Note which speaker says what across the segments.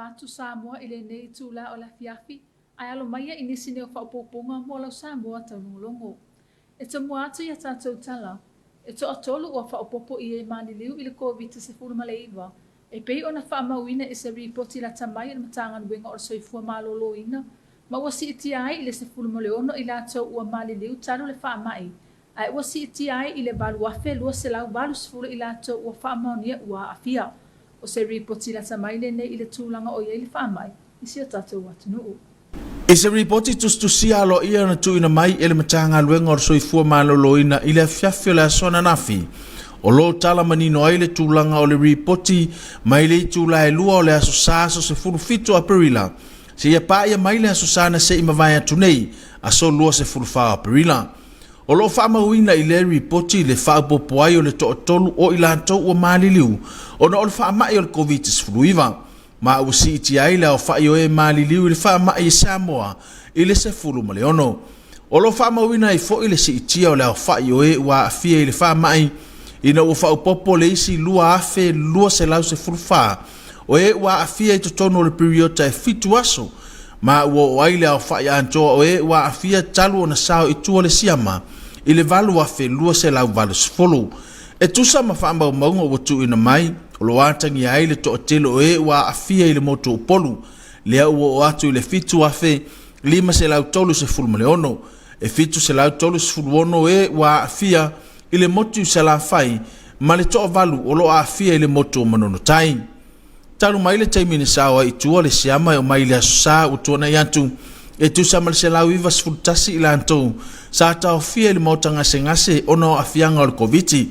Speaker 1: Faatalofa atu Samoa i lenei itula o le afiafi, ae alo maia i nisi nei o faaopoopoga mo lau Samoa taulogologo. E tomua atu i a tatou tala, e toatolu ua faaopoopo i e maliliu i le Koviti-19, e pei ona faamauina i se ripoti lata mai a le Matagaluega o le Soifua Maloloina, ma ua siitia ai i le 16 i latou ua maliliu talu le faamai, ae ua siitia ai i le 8,280 i latou ua faamaonia ua aafia. O se ripoti lata mai lenei i le tulaga o i ai le faamai i si o tatou atunuu.
Speaker 2: I se ripoti tusitusia aloaia na tuuina mai e le Matagaluega o le Soifua Maloloina i le afiafi o le aso ananafi, o lo o tala manino ai le tulaga o le ripoti mai le itula e 2 o le aso Sa aso 17 Aperila seia paia mai le aso Sa na se i mavae atu nei, aso 24 o Aperila. O lo o faamauina i lea ripoti le faaopoopo ai o le toatolu o i latou ua maliliu ona o le faamai o le Koviti-19, ma ua siitia ai le aofai o e maliliu i le faamai i Samoa i le 16. O lo o faamauina ai foi le siitia o le aofai o e ua aafia i le faamai ina ua faaopoopo le isi 2,214 o e ua aafia i totonu o le piriota e 7 aso, ma ua oo ai le aofai atoa o e ua aafia talu ona sao i tua le siama i le 8,280. E tusa ma faamaumauga ua tuuina mai, o lo o atagia ai le toatele o e ua aafia i le motu o Upolu, lea ua oo atu i le 7,536, e 736 e ua aafia i le motu i Salafai ma le toavalu o lo o aafia i le motu o Manono Tai. Talu mai le taimi na sao ai i tua le siama e omai i le Aso Sa ua tuanai atu, e tusa ma le 191 i latou sa taofia i le maota gasegase ona o aafiaga o le Koviti.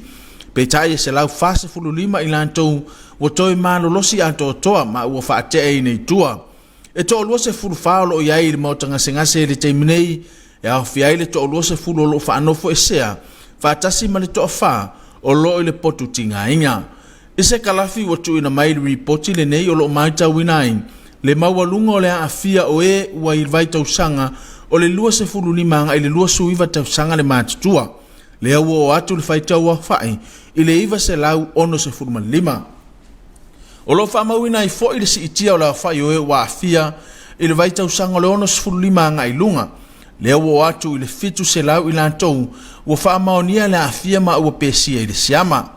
Speaker 2: Peitai e 145 i latou ua toe malolosi atoatoa ma ua faateaina i tua. E toalua 14 o lo o i ai i le maota gasegase i le taimi nei, e aofia ai le toalua 10 o lo o faanofoesea faatasi ma le toafa o lo o i le potu tigaina. I se kalafi ua tuuina mai i le ripoti lenei o lo o matauina ai le maualuga o le aafia o e ua i le vaitausaga o le 25 agai i le 29 tausaga le matutua, lea ua oo atu le faitau aofai i le 965. O lo o faamauina ai foi le siitia o le aofai o e ua aafia i le vaitausaga o le 65 agai i luga, lea ua oo atu i le 700 i latou ua faamaonia le aafia ma ua pesia i le siama.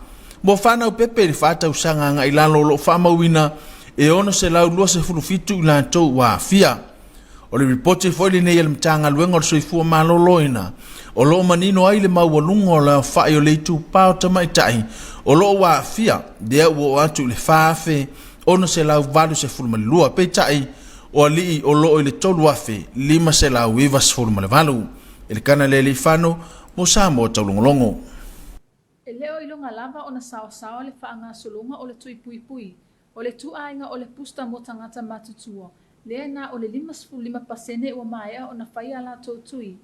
Speaker 2: Mo fanau pepe i le 4 tausaga agai i lalo o lo o faamauina e 627 i latou ua aafia. O le ripoti foi lenei a le Matagaluega o le Soifua Maloloina o lo o manino ai le maualuga o le aofai o le itupa o tamaitai o lo o ua aafia, lea ua oo atu i le 4,682, peitai o alii o lo o i le 3,598. Elikana Lealiifano mo Samoa Taulogologo.
Speaker 1: E le o iloga lava ona saosaoa le faagasologa o le tui puipui o le ituaiga o le pusta mo tagata matutua, lea na o le 55% ua maea ona fai a latou tui.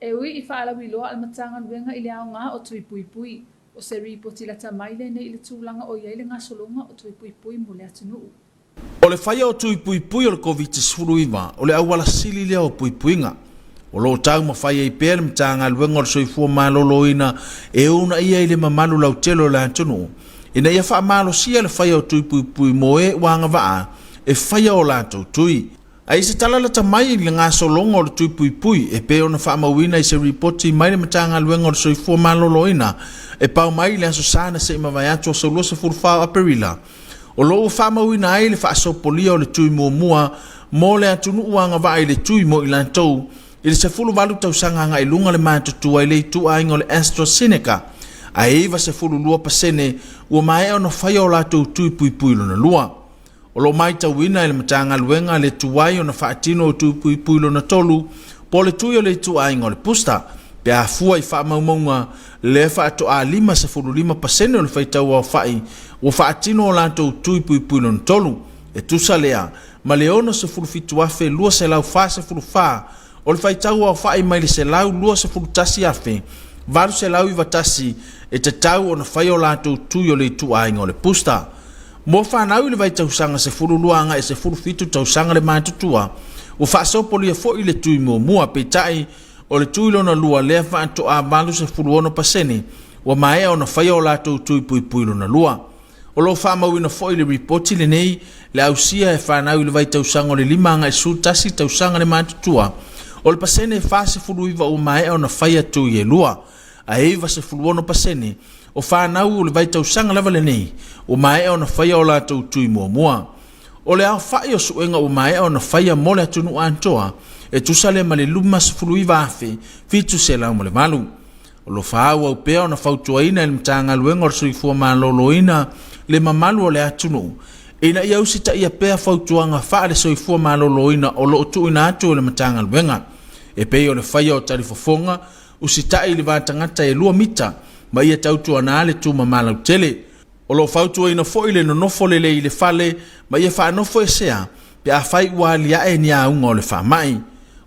Speaker 1: E ui i faalauiloa a le Matagaluega i le aoga o tui puipui, o se ripoti lata mai lenei i le tulaga o i ai le gasologa o tui puipui mo le atunuu.
Speaker 2: O le faia o tui puipui o le Koviti-19 o le auala sili lea o puipuiga. O lo o taumafai ai pea le Matagaluega o le Soifua Maloloina e uunaia i le mamalu lautele o le atunuu ina ia faamalosia le faia o tui puipui mo e ua agavaa e faia o latou tui. A i se tala lata mai i le gasologa o le tui puipui e pei ona faamauina i se ripoti mai le Matagaluega o le Soifua Maloloina e pau mai i le Aso Sa na se i mavae atu aso 24 o Aperila, o lo o ua faamauina ai le faasopolia o le tui muamua mo le atunuu agavaa i le tui mo i latou i le 18 tausaga agai i luga le matutua i le ituaiga o le AstraZeneca, ae 92% ua maea ona faia o latou tui puipui lona lua. O lo o matauina e le Matagaluega le tuai ona faatino o tui puipui lona tolu po o le tui o le ituaiga o le booster pe a fua i faamaumauga lea faatoa 55% o le faitau aofai ua faatino o latou tui puipui lona tolu, e tusa lea ma le 67,244 o le faitau aofai mai le 121,891 e tatau ona fai o latou tui o le ituaiga o le booster. Mo fanau i le vaitausaga 12 agai 17 tausaga le matutua, ua faasopolia foi le tui muamua, peitai o le tui lona lua lea faatoa 86% ua maea ona faia o latou tui puipui lona lua. O lo o faamauina foi i le Lipoti lenei le ausia e fanau i le vaitausaga o le 5 agai 11 tausaga le matutua o le pasene 49 ua maea ona faia tui e lua, ae 96% o fanau o le vaitausaga lava lenei ua maea ona faia o latou tui muamua. O le aofai o suega ua maea ona faia mo le atunuu atoa e tusa lea ma le 59,708. O lo o faaauau pea ona fautuaina e le Matagaluega o le Soifua Maloloina le mamalu o le atunuu ina ia usitaia pea fautuaga faale-soifua maloloina o lo o tuuina atu e le Matagaluega, e pei o le faia o talifofoga, usitai i le va tagata e 2 mita ma ia tautuana le tumama lautele. O lo o fautuaina foi le nonofo lelei i le fale ma ia faanofoesea pe afai ua aliae ni auga o le faamai.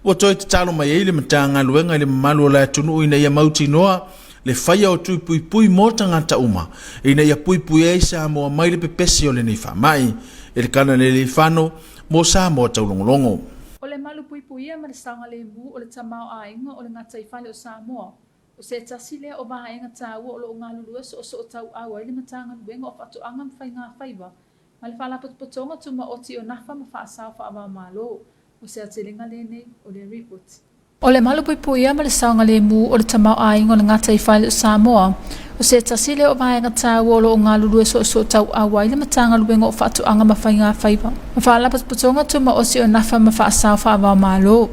Speaker 2: Ua toe tatalo mai ai le Matagaluega i le mamalu o le atunuu ina ia mautinoa le faia o tui puipui mo tagata uma ina ia puipuia ai Samoa mai le pepesi o lenei faamai. Elikana Lealeifano mo Samoa Taulogologo.
Speaker 1: O le malupuipuia ma le saogalemu o le tamaoaiga o le gataifale o Samoa, o se tasi lea o vaega taua o lo o galulue soosootauau ai le Matagaluega o Faatoaga ma Faigafaiva ma le Faalapotopotoga Tumaoti o Nafa ma Faasao Faava-o-Malo. O se aotelega lenei o le Lipoti. O le malupuipuia ma le saogalemu o le tamaoaiga o le gataifale o Samoa, o se tasi lea o vaega taua o lo o galulue soosootauau ai le Matagaluega o Faatoaga ma Faigafaiva ma Faalapotopotoga Tumaoti o Nafa ma Faasao Faava-o-Malo.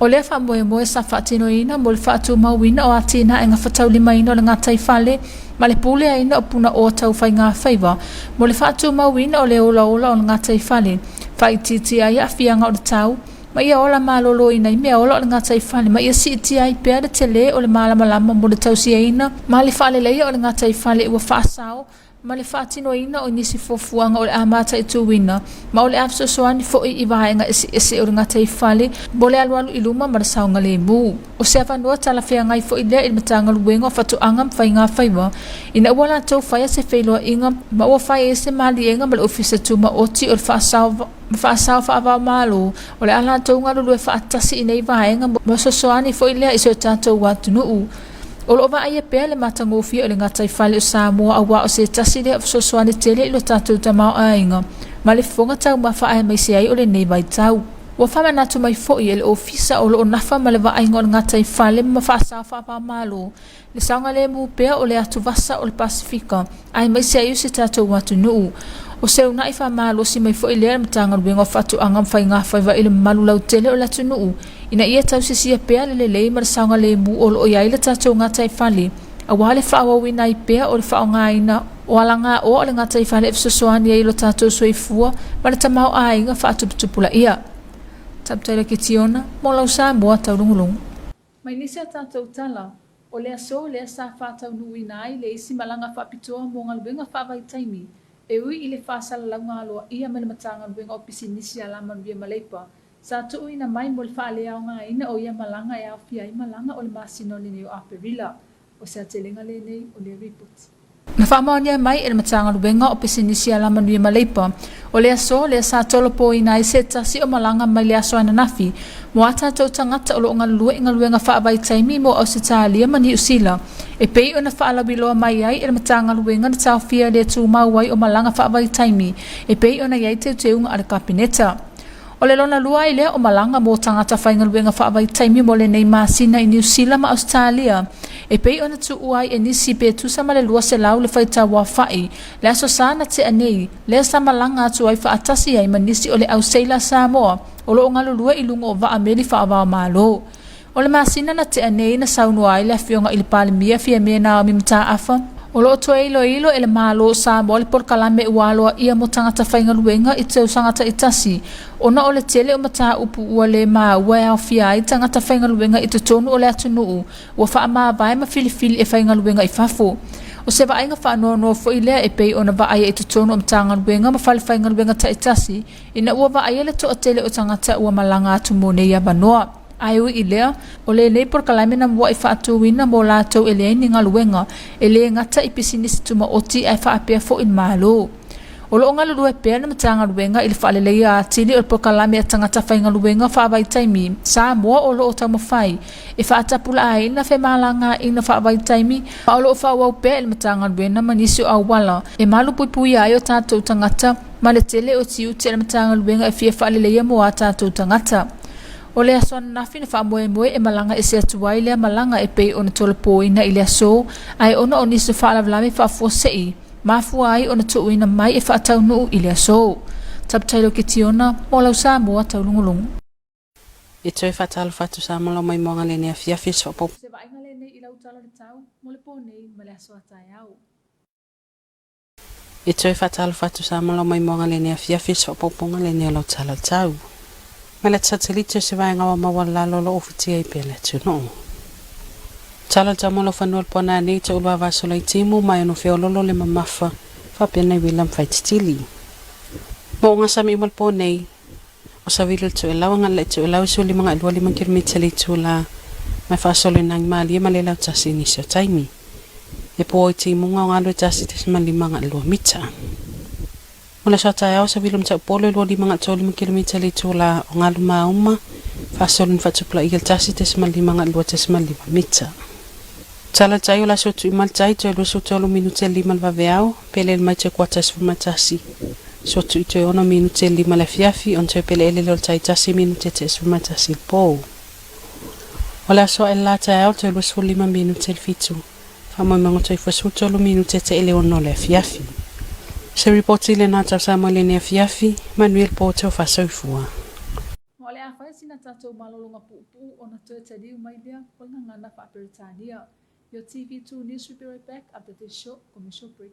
Speaker 1: O lea faamoemoe sa faatinoina mo le faatumauina o atinae gafataulimaina o le gataifale ma le puleaina o punaoa tau faigafaiva mo le faatumauina o le olaola o le gataifale, faaitiitia ai aafiaga o le tau, ma ia ola maloloina ai meaola o le gataifale ma ia siitia ai pea le telē o le malamalama mo le tausiaina ma le faaleleia o le gataifale ua faasao ma le faatinoina o nisi fuafuaga o le a mataituina ma o le a fesoasoani foi i vaega eseese o le gataifale mo le alualu i luma ma le saogalemu. O se avanoa talafeagai foi lea i le Matagaluega o Faatoaga ma Faigafaiva ina ua latou faia se feiloaiga ma ua fai ai se maliega ma le Ofisa Tumaoti o le Faasao ma Faasao Faava-o-Malo o le a latou galulue faatasi i nei vaega mo fesoasoani foi lea i si o tatou atunuu. O lo o vaaia pea le matagofie o le gataifale o Samoa aua o se tasi lea o fesoasoani tele i lo tatou tamaoaiga ma le fofoga taumafa aemaise ai o lenei vaitau. Ua faamanatu mai foi e le Ofisa o lo o nafa ma le vaaiga o le gataifale ma faasao faava-o-Malo le saogalemu pea o le atuvasa o le Pasefika aemaise ai o si tatou atunuu. O se uunai faamalosi mai foi lea e le Matagaluega o Faatoaga ma Faigafaiva i le mamalu lautele o le atunuu ina ia tausisia pea le lelei ma le saogalemu o lo o i ai le tatou gataifale aua le faaauauina ai pea o le faaaogaina o alagaoa o le gataifale e fesoasoani ai i lo tatou soifua ma le tamaoaiga faatuputupulaia. Taputaila Kitiona, mo lau Samoa taulogologo. Mai nisi a tatou tala, o le aso lea sa faataunuuina ai le isi malaga faapitoa mo galuega faavaitaimi, e ui i le faasalalauga aloaia mai le Matagaluega o Pisinisi Alamanuia ma Leipa, sa tuuina mai mo le faaleaogaina o ia malaga e aofia ai malaga o le masina o lenei o Aperila. O se aotelega lenei o le Lipoti. Na faamaonia mai e le Matagaluega o Pisinisi Alamanuia ma Leipa, o le aso lea sa tolopoina ai se tasi o malaga mai le aso ananafi mo a tatou tagata o lo o galulue i galuega faavaitaimi mo Ausetalia ma Niu Sila, e pei ona faalauiloa mai ai e le Matagaluega le taofia le tumau ai o malaga faavaitaimi e pei ona i ai teuteuga a le Kapeneta. O le lona lua ai lea o malaga mo tagata faigaluega faavaitaimi mo lenei masina i Niu Sila ma Ausetalia, e pei ona tuua ai e nisi pe tusa ma le 200 le faitau aofai le Aso Sa na tea nei, lea sa malaga atu ai faatasi ai ma nisi o le au seila Samoa o lo o galulue i luga o vaa meli faava-o-Malo. O le masina na tea nei na saunoa ai le Afioga i le Palemia Fiame Naomi Mataafa, o lo o toe iloilo e le Malo o Samoa le polokalame ua aloaia mo tagata faigaluega i tausaga taitasi ona o le tele o mataupu ua le maua e aofia ai tagata faigaluega i totonu o le atunuu ua faamavae ma filifili e faigaluega i fafo. O se vaaiga faanoanoa foi lea e pei ona vaaia i totonu o Matagaluega ma falefaigaluega taitasi ina ua vaaia le toatele o tagata ua malaga atu mo nei avanoa. Ae ui i lea, o lenei polokalame na mua'i faatuina mo latou e leai ni galuega, e le gata i pisinisi tumaoti ae faapea foi le Malo. O lo o galulue pea le Matagaluega i le faaleleia atili o le polokalame a tagata faigaluega faavaitaimi Samoa o lo o taumafai e faatapulaaina femalagaaiga faavaitaimi ma o lo o faaauau pea e le Matagaluega ma nisi o auala e malupuipuia ai o tatou tagata ma le tele o tiute a le Matagaluega e fia faaleleia mo a tatou tagata. O le aso ananafi na faamoemoe e malaga ese atu ai lea malaga e pei ona tolopoina i le aso, ae ona o nisi o faalavelave faafuasei, mafua ai ona tuuina mai e faataunuu i le aso. Taputailo Kitiona, mo lau Samoa taulogologo.
Speaker 3: E toe faatalofa atu Samoa lau maimoaga lenei afiafi i se faaopoopo.
Speaker 1: Se vaaiga lenei i lau tala o le tau mo le po nei ma le aso a taeao.
Speaker 3: E toe faatalofa atu Samoa lau maimoaga lenei afiafi i se faaopoopoga lenei o lau tala o le tau. Mai le satelite o se vaega ua maualalalo o lo o ofitia ai pea le atunuu. Tala o le tau mo lau fanua le poana nei te ulu ava sola i timu mai ono feololo le mamafa faapea nai uila ma faititili. Mo o gasami uma le po nei, o savili le toelau agai le toelau i suli maga 25 kilomita le itula mai faasolo i nagi malie ma le lautasi i nisi o taimi. E po i timuga o galu e 1.5 mita. Mo le aso a taeao, savili o Mataupolo e 25 kilomita le itula o galu mauma, faasolo ni faatupulaia le 1.5 2.5 mita. Tala le tai o le aso tuima le tai toe 23 minute le 5 le vaveao, peleele mai toe kuata 11. So tui toe 6 minute le 5 le afiafi, ona toe peleele lea o le tai 1 minute te 11 le po. O le aso ae le la taeao toe 25 minute le 7, faamoemoega toe 13 minute te ele 6 le afiafi. Se ripoti lena tau Samoa i lenei afiafi, manuia le po tau faasoifua.
Speaker 1: Ma o le a fai sina tatou malologa puupuu ona toe taliu mai lea o le gagana faa-Peretania. Your TV2 News will be right back after this short commercial break.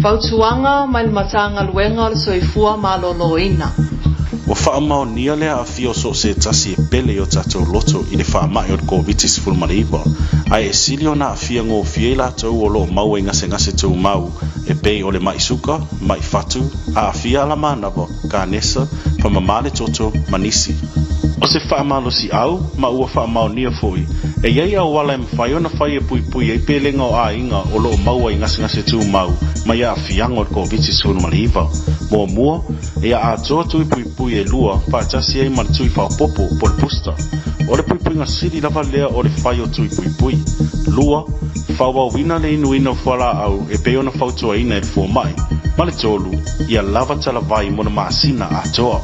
Speaker 4: Fautuaga mai le Matagaluega o le Soifua Maloloina.
Speaker 5: Ua faamaonia le aafia o so o se tasi e pele i o tatou loto i le faamai o le Koviti-19, ae e sili ona aafia gofie i latou o lo o maua i gasegase tumau e pei o le maʻi suka, maʻi fatu, aafia alamanava, kanesa, famamā le toto, ma nisi. O se faamalosiau, ma ua faamaonia foi, e i ai auala e mafai ona fai e puipui ai pelega o aiga o lo o maua i gasegase tumau mai aafiaga o le Koviti-19. Muamua, Ia atoa tui puipui e lua faatasi ai ma le tui faaopoopo po o le booster. O le puipuiga sili lava lea o le fai o tui puipui. Lua, faaauauina le inuina o fualaau e pei ona fautuaina e le fomai. Ma le tolu, ia lava talavai mo le masina atoa.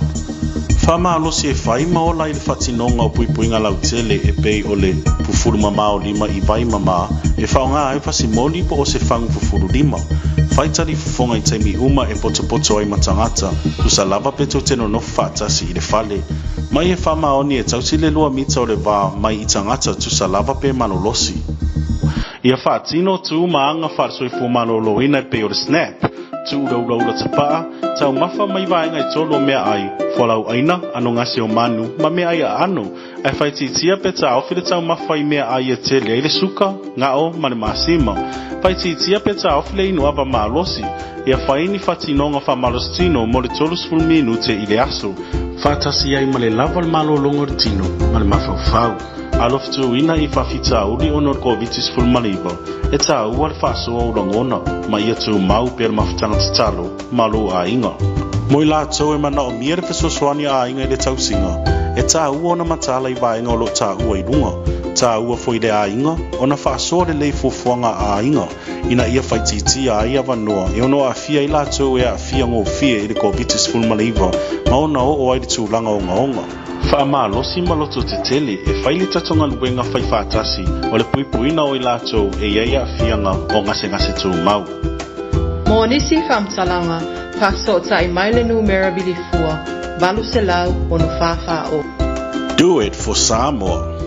Speaker 5: Faamalosi e fai ma ola i le faatinoga o puipuiga lautele e pei o le fufulu mamao lima i vai mamā e faaaoga ai fasimoli po o se fagu fufulu lima. Fai talifofoga i taimi uma e potopoto ai ma tagata, tusa lava pe tou te nonofo faatasi i le fale. Mai e faamaoni e tausi le lua mita o le va mai i tagata tusa lava pe malolosi. Ia faatino tu ma aga faale-soifua maloloina e pei o le SNAP, tuu ulaula tapaa, taumafa mai vaega e tolu o meaai, fualaauaina, anogase o manu, ma meaai aano, Ae faaitiitia pe taofi le taumafa i meaai e tele ai le suka, gao ma le masima. Faaitiitia pe taofi le inu ava malosi. Ia fai ni faatinoga faamalositino mo le 30 minute i le aso. Faatasi ai ma le lava o le malologa o le tino ma le mafaufau. Alofituina i faafitauli ona o le Koviti-19, e taua le faasoa o lagona ma ia tumau pea le mafutaga tatalo ma lou aiga. Mo i latou e manaomia le fesoasoani a aiga i le tausiga, E tāua ona mataala i vaega o lo o tāua i luga. Tāua foi le aiga ona faasoa lelei fuafuaga a aiga ina ia faaitiitia ai avanoa e ono aafia ai latou e aafia gofie i le Koviti-19 ma ona oo ai le tulaga ogaoga. Faamalosi ma loto tetele e fai le tatou galuega faifaatasi o le puipuiga o i latou e i ai aafiaga o gasegase tumau.
Speaker 4: Mo nisi faamatalaga, faafesootai mai le numera vilifua 800 644 0.
Speaker 5: Do it for Samoa.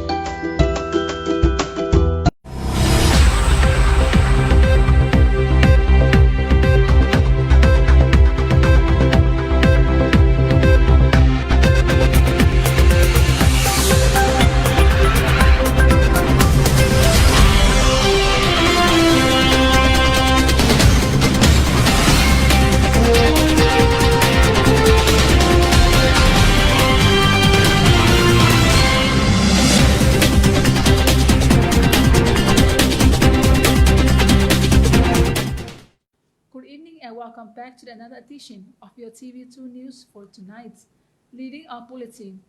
Speaker 1: Good evening and welcome back to another edition of your TV2 News for tonight. Leading our bulletin,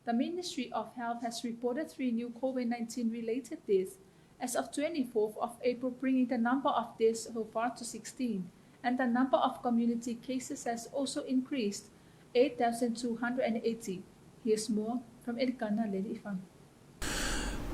Speaker 1: the Ministry of Health has reported three new COVID-19 related deaths as of 24th of April, bringing the number of deaths so far to 16, and the number of community cases has also increased 8,280. Here's more from Elikana Lealifano.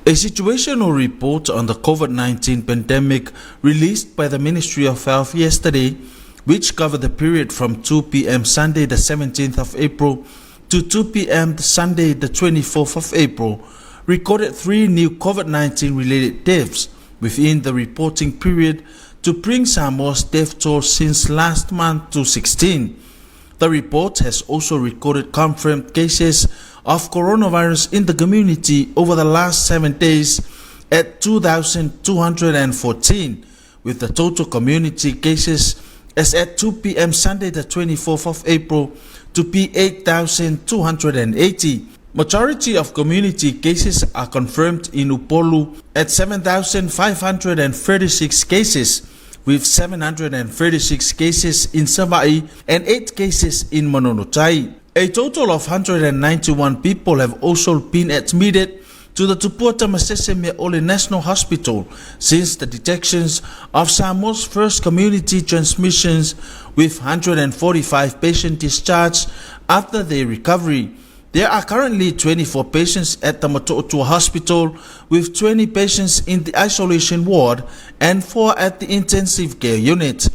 Speaker 2: A situational report on the COVID-19 pandemic released by the Ministry of Health yesterday, which covered the period from 2 p.m. Sunday the 17th of April to 2 p.m. Sunday the 24th of April, recorded three new COVID-19 related deaths within the reporting period to bring Samoa's death toll since last month to 16. The report has also recorded confirmed cases of coronavirus in the community over the last 7 days at 2,214, with the total community cases as at 2 p.m. Sunday the 24th of April to be 8,280. Majority of community cases are confirmed in Upolu at 7,536 cases, with 736 cases in Savai'i and 8 cases in Manono-Tai. A total of 191 people have also been admitted to the Tupua Tamasese Meaole National Hospital since the detections of Samoa's first community transmissions, with 145 patients discharged after their recovery. There are currently 24 patients at the Motootua Hospital, with 20 patients in the isolation ward and 4 at the intensive care unit.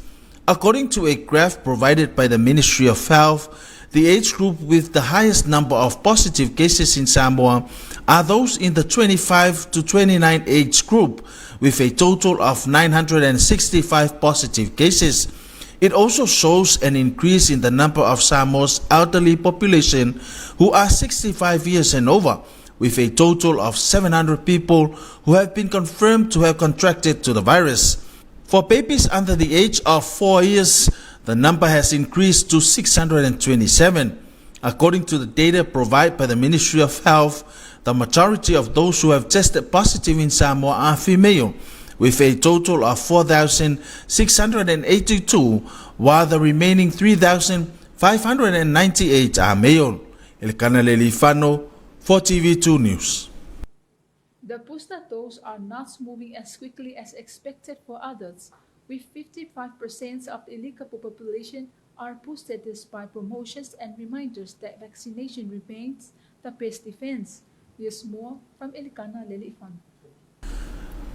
Speaker 2: According to a graph provided by the Ministry of Health, the age group with the highest number of positive cases in Samoa are those in the 25 to 29 age group, with a total of 965 positive cases. It also shows an increase in the number of Samoa's elderly population who are 65 years and over, with a total of 700 people who have been confirmed to have contracted to the virus. For babies under the age of 4 years, the number has increased to 627. According to the data provided by the Ministry of Health, the majority of those who have tested positive in Samoa are female, with a total of 4,682, while the remaining 3,598 are male. Elikana Lealifano for TV2 News.
Speaker 1: The booster dose are not moving as quickly as expected for adults, with 55% of the eligible population are boosted despite promotions and reminders that vaccination remains the best defense. Here's more from Elikana Lealifano.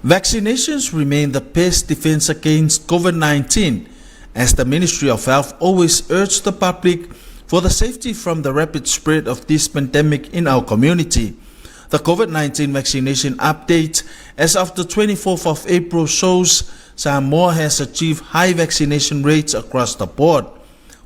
Speaker 2: Vaccinations remain the best defense against COVID-19, as the Ministry of Health always urged the public for the safety from the rapid spread of this pandemic in our community. The COVID-19 vaccination update as of the 24th of April shows Samoa has achieved high vaccination rates across the board.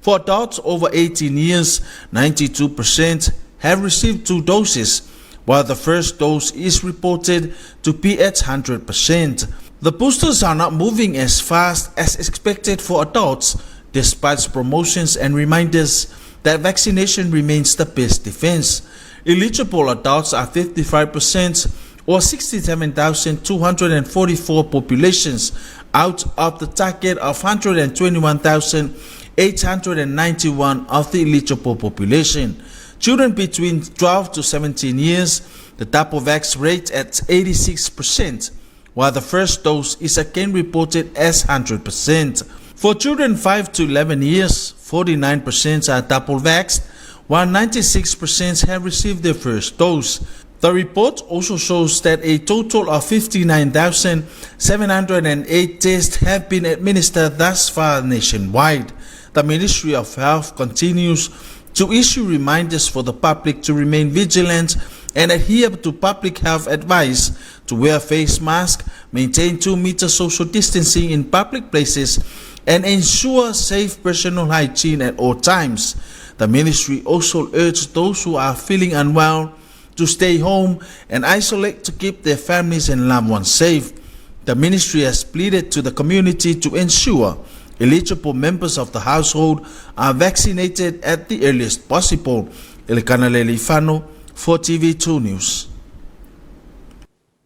Speaker 2: For adults over 18 years, 92% have received 2 doses, while the first dose is reported to be at 100%. The boosters are not moving as fast as expected for adults, despite promotions and reminders that vaccination remains the best defense. Eligible adults are 55% or 67,244 populations out of the target of 121,891 of the eligible population. Children between 12 to 17 years, the double vax rate at 86%, while the first dose is again reported as 100%. For children 5 to 11 years, 49% are double vaxxed, while 96% have received their first dose. The report also shows that a total of 59,708 tests have been administered thus far nationwide. The Ministry of Health continues to issue reminders for the public to remain vigilant and adhere to public health advice to wear face mask, maintain 2-meter social distancing in public places, and ensure safe personal hygiene at all times. The ministry also urged those who are feeling unwell to stay home and isolate to keep their families and loved ones safe. The ministry has pleaded to the community to ensure eligible members of the household are vaccinated at the earliest possible. Elikana Lealiifano for TV2 News.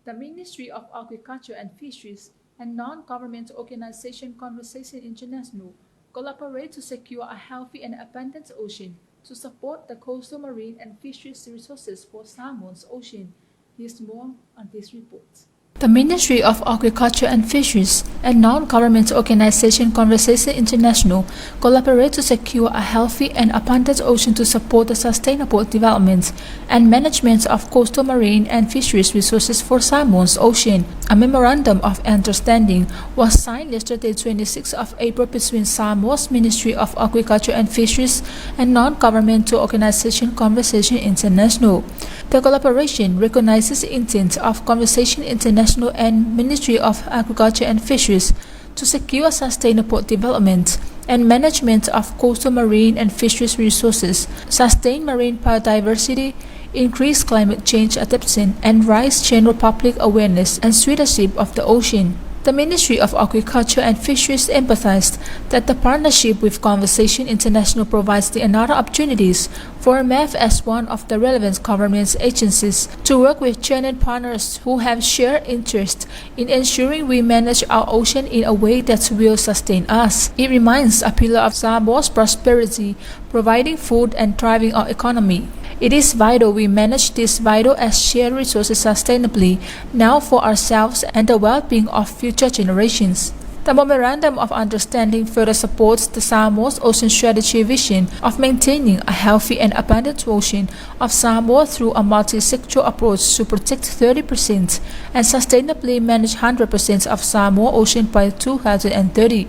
Speaker 1: The Ministry of Agriculture and Fisheries and non-government organization Conversation International collaborate to secure a healthy and abundant ocean to support the coastal marine and fisheries resources for Samoa's ocean. Here's more on this report. The Ministry of Agriculture and Fisheries and non-government organization Conversation International collaborate to secure a healthy and abundant ocean to support the sustainable development and management of coastal marine and fisheries resources for Samoa's ocean. A memorandum of understanding was signed yesterday, 26 of April, between Samoa's Ministry of Agriculture and Fisheries and non-governmental organization Conversation International. The collaboration recognizes the intent of Conversation International and Ministry of Agriculture and Fisheries to secure sustainable development and management of coastal marine and fisheries resources, sustain marine biodiversity, increase climate change adaptation, and raise general public awareness and stewardship of the ocean. The Ministry of Agriculture and Fisheries emphasized that the partnership with Conversation International provides the another opportunities for MAF as one of the relevant government agencies to work with genuine partners who have shared interest in ensuring we manage our ocean in a way that will sustain us. It remains a pillar of Samoa's prosperity, providing food and driving our economy. It is vital we manage this vital as shared resources sustainably, now for ourselves and the well-being of future generations. The Memorandum of Understanding further supports the Samoa's Ocean Strategy vision of maintaining a healthy and abundant ocean of Samoa through a multi-sectoral approach to protect 30% and sustainably manage 100% of Samoa Ocean by 2030.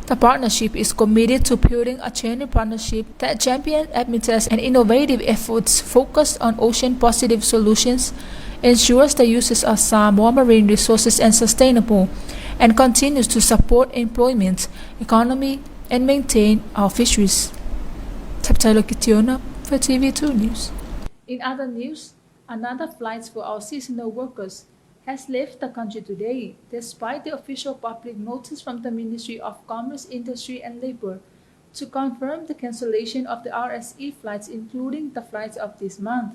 Speaker 1: The partnership is committed to building a genuine partnership that champions admits and innovative efforts focused on ocean-positive solutions, ensures the uses of Samoa marine resources and sustainable, and continues to support employment, economy, and maintain our fisheries. Taptilo Kitiona for TV2 News. In other news, another flight for our seasonal workers has left the country today, despite the official public notice from the Ministry of Commerce, Industry and Labor to confirm the cancellation of the RSE flights, including the flights of this month.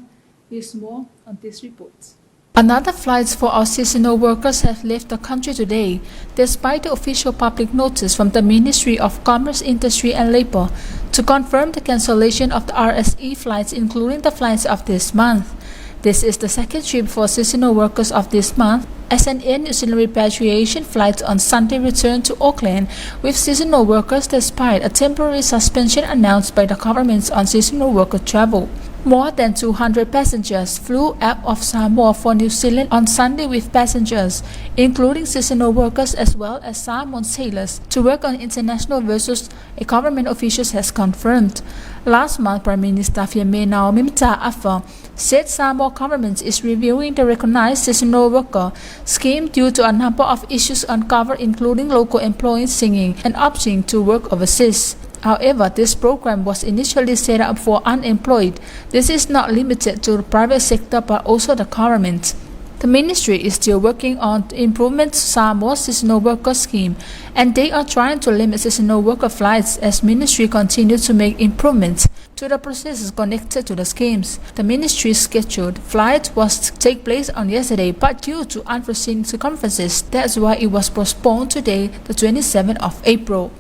Speaker 1: Here's more on this report. Another flight for our seasonal workers have left the country today, despite the official public notice from the Ministry of Commerce, Industry and Labor to confirm the cancellation of the RSE flights, including the flights of this month. This is the second trip for seasonal workers of this month, as an Air New Zealand repatriation flight on Sunday returned to Auckland with seasonal workers despite a temporary suspension announced by the government on seasonal worker travel. More than 200 passengers flew out of Samoa for New Zealand on Sunday with passengers, including seasonal workers as well as Samoan sailors, to work on international vessels, a government official has confirmed. Last month, Prime Minister Fiame Naomi Mata'afa said Samoa government is reviewing the recognized seasonal worker scheme due to a number of issues uncovered, including local employees singing and opting to work overseas. However, this program was initially set up for unemployed. This is not limited to the private sector but also the government. The ministry is still working on improvements to Samoa's seasonal worker scheme, and they are trying to limit seasonal worker flights as ministry continues to make improvements to the processes connected to the schemes. The ministry's scheduled flight was to take place on yesterday, but due to unforeseen circumstances, that's why it was postponed today, the 27th of April.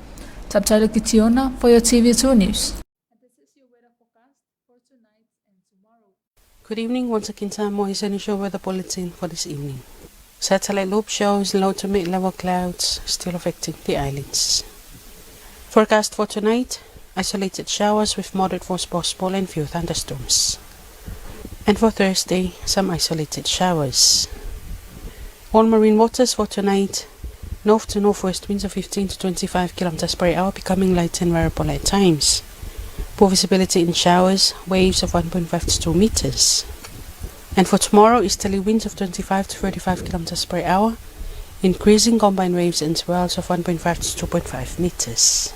Speaker 1: Tabitha Kitiona for your TV2 News. And this is your weather forecast for tonight and
Speaker 3: Good evening once again Samoa here's an usual weather bulletin for this evening. Satellite loop shows low to mid-level clouds still affecting the islands. Forecast for tonight, isolated showers with moderate force possible and few thunderstorms. And for Thursday, some isolated showers. All marine waters for tonight, north to northwest winds of 15 to 25 kilometers per hour becoming light and variable at times. Poor visibility in showers, waves of 1.5 to 2 meters. And for tomorrow, easterly winds of 25 to 35 kilometers per hour, increasing combined waves and swells of 1.5 to 2.5 meters.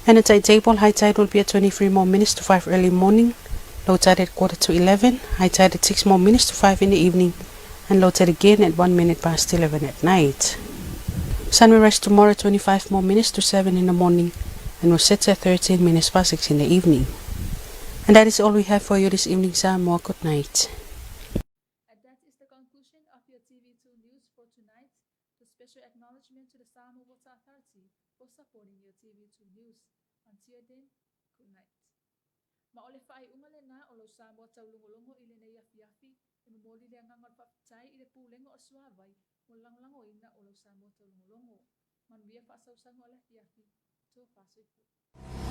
Speaker 3: And the tide table, high tide will be at 23 more minutes to 5 early morning, low tide at quarter to 11, high tide at 6 more minutes to 5 in the evening, and low tide again at 1 minute past 11 at night. Sun will rise tomorrow 25 more minutes to 7 in the morning and will set at 13 minutes past 6 in the evening. And that is all we have for you this evening, Samoa. Good night.
Speaker 1: And that is the conclusion of your TV2 news for tonight. The special acknowledgement to the Samoa Water Authority for supporting your TV2 news. Until then, good night. Ma o le faaiuga lena o lau Samoa taulogologo i lenei afiafi, e momoli le agaga o le faafetai i le Pulega o le Suavai mo le lagolagoina o lau Samoa taulogologo. Manuia faasausaga o le afiafi. Tofa soifua.